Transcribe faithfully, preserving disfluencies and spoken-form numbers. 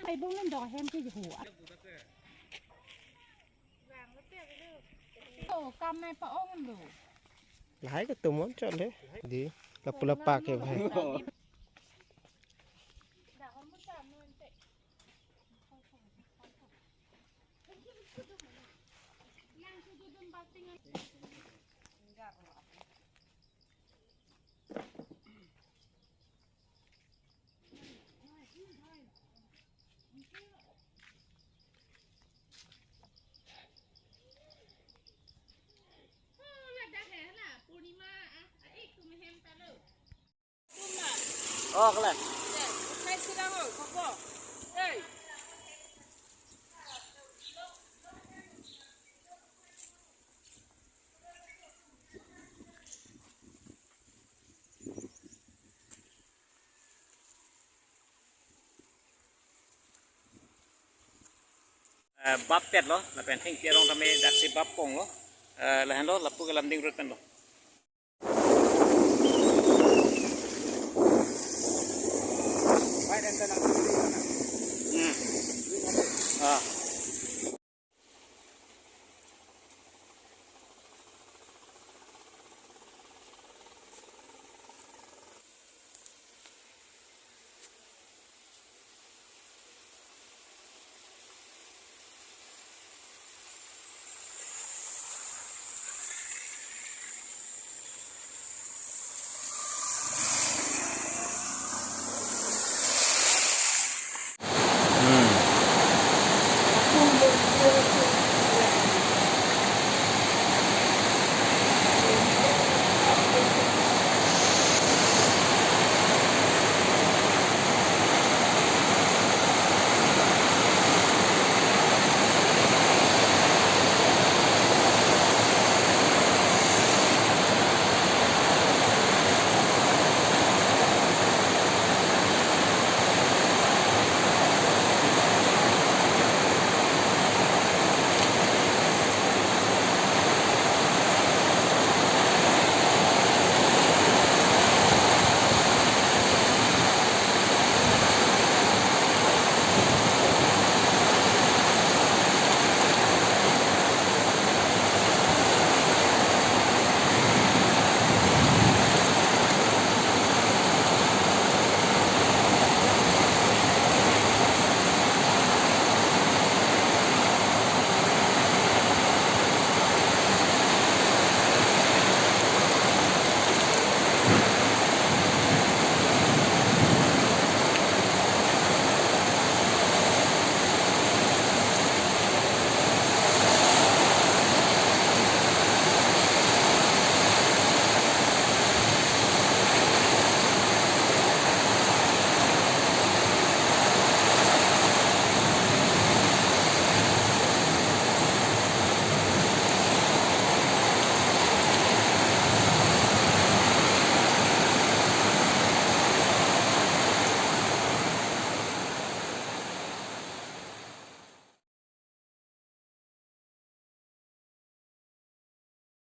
Ai bung len do hem ke ju. Oh, kam nai pa-ong lo. Lahai ke tumon chole. Di, lapu lapak ke bhai. Oh, kele. Eh, bap pet lo, lapen thengpi arong tame daksi bap pong lo, eh, lahenlo, lapu ke Lumding Road pen lo. Hmm. Ah.